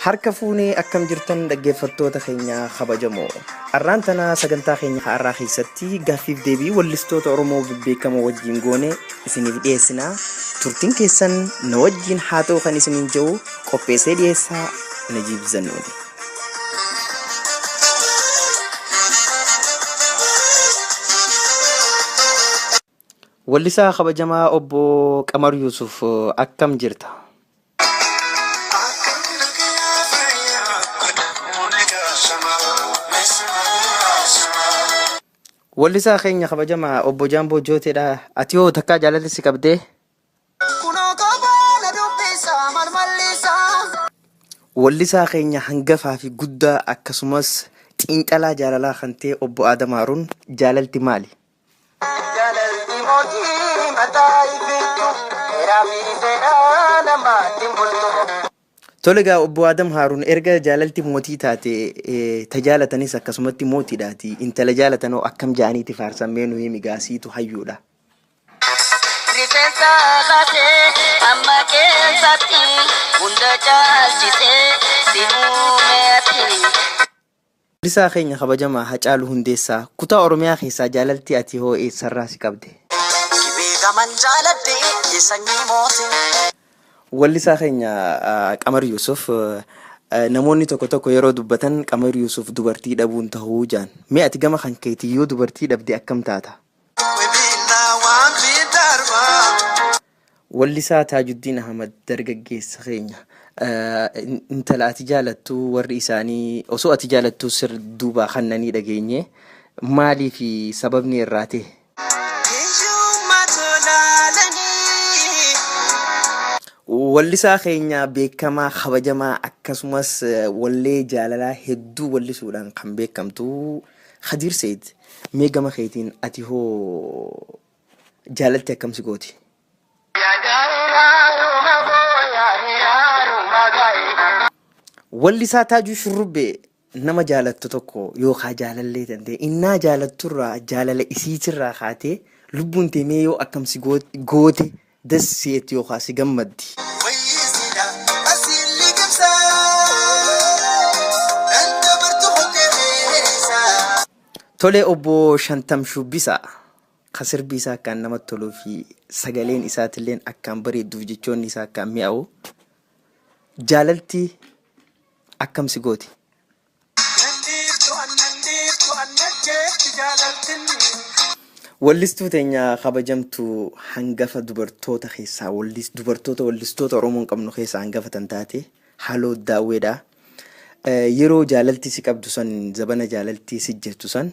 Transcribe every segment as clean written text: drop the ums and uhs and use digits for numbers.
Harka fuunee akkam jirtan dhaggeeffattoota keenya kabajamoo. Arraan tana sagantaa keenya har'aa keessatti gaaffiif deebii wallistoota Oromoo bebbeekamoo wajjin goone isiniif dhiyeessina. Turtiin keessan na wajjin haa ta'u kan isiniin jedhu qopheessee dhiyeessaa Najiib Zannooni. Wallisaa kabajamaa obbo Qamar Yuusuf akkam jirta? Wallisaa keenya kabajamaa obbo Jaamboo Jooteedha. Ati hoo takkaa jaalalli si qabdee? Wallisaa keenya hangafaa fi guddaa akkasumas xiinxalaa jaalalaa kan ta'e obbo Adam Haaruun jaalalti maali? Jaalalli mootii mataa ifittu heeraa fi seeraa namaatti hin bultu. Tole egaa obbo Adam Haaruun erga jaalalti mootii taate ta jaalatanis akkasumatti mootiidhaati. Intala jaalatanoo akkam ja'aniiti faarsan mee nu himi gaa siitu hayyuudha. Rifeensa kaasee amma qeensatti hunda caalchisee si uumeetti. Weellisaa keenya kabajamaa Hacaaluu Hundeessaa, kutaa Oromiyaa keessaa jaalalti ati hoo eessarraa si qabde? Gibee gaman jaaladhe sanyii mootii. Wallisaa keenya Qamar Yuusuf, namoonni tokko tokko yeroo dubbatan Qamar Yuusuf dubartii dhabuun tahuu jaan. Mee ati gama kan keetiin yoo dubartii dhabde akkam taata? Wallisaa Taajuddiin Ahmad dargaggeessa keenya intala ati jaalattu warri isaanii osoo ati jaalattuu sir duubaa kannanii dhageenye maaliif sababni irraa ta'e? Wallisaa keenya beekamaa kabajamaa akkasumas wallee jaalalaa hedduu wallisuudhaan kan beekamtu Khadiir Seid mee gama keetiin ati hoo jaalalti akkam si gooti? Wallisaa Taajuu Shurrubbee nama jaalattu tokko yookaa jaalallee tantee innaa jaalatturraa jaalala isiitirraa kaatee lubbuun tee mee yoo akkam si goote das si jetti yookaa si gammaddi. Tole obbo Shantam Shubbisaa ka sirbi isaa akkaan namatti toluu fi sagaleen isaatilleen akkaan bareedduuf jechoonni isaa akkaan mi'aawu jaalalti akkam si gooti? Wallistuu teenya kabajamtu hangafa dubartoota keessaa wallis dubartoota wallistoota Oromoon qabnu keessaa hangafa tan taate Haloo Daawweedha. Yeroo jaalalti si qabdu san zabana jaalalti si jirtu san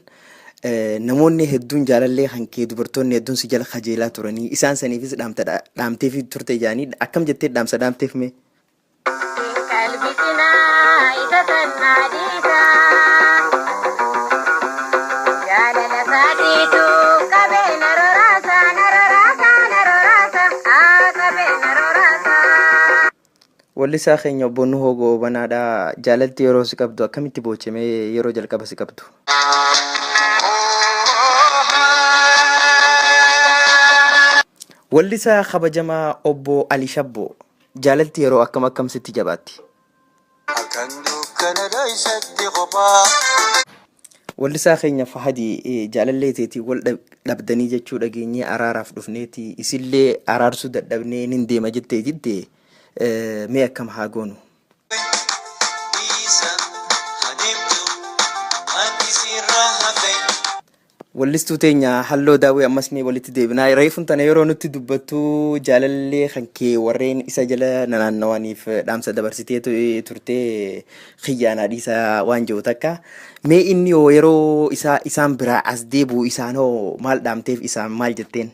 namoonni hedduun jaalallee kan kee dubartoonni hedduun si jala kajeelaa turanii isaan saniifis dhaamta dhaamteefii turte jaanii akkam jettee dhaamsa dhaamteef mee? Qalbisinaa isa sannaa dhiisaa. Jaalala isaatiitu qabee na roraasaa na roraasaa na roraasaa haa qabee na roraasaa. Wallisaa keenya obbo Nuhoo Goobanaadha. Jaalalti yeroo si qabdu akkamitti booche mee yeroo jalqaba si qabdu? Wallisaa kabajamaa obbo Ali Shabboo. Jaalalti yeroo akkam akkam sitti jabaatti? Halkan dukkana dhoysatti kophaa. Wallisaa keenya Fahadi jaalallee teetii wal dhabdanii jechuu dhageenyee araaraaf dhufneeti isillee araarsuu dadhabnee nin deema jettee didde mee akkam haa goonu? Wallistuu teenya Halloo Daawwee ammas mee walitti deebinaa. Reefun tana yeroo nutti dubbattu jaalallee kan kee warreen isa jala nanaannawaniif dhaamsa dabarsitee turte kiyyaa naa dhiisaa waan jiru takka. Mee inni hoo yeroo isaa isaan biraa as deebi'u isaan hoo maal dhaamteef isaan maal jetteen?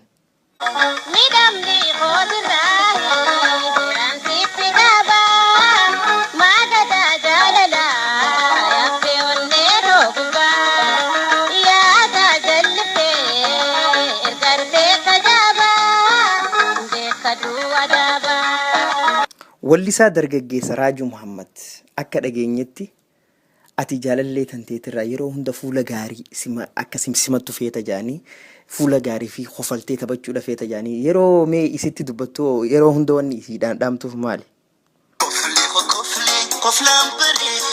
Midhamni kootirraahi seeraan sitti qaba maagadaa jaalalaa yaabsee onnee koo gubbaa yaadaa jalliftee ergartee kajaabaa beekaduu adaabaa. Wallisaa dargaggeessa Raajuu Muhammad akka dhageenyetti Ati jaalallee tanteetirraa yeroo hunda fuula gaarii sima akka sim simattu feeta jaanii fuula gaarii fi kofaltee taphachuudha feeta jaanii yeroo mee isitti dubbattu yeroo hunda wanni isiidhaan dhaamtuuf maali? Koflaan bareedee.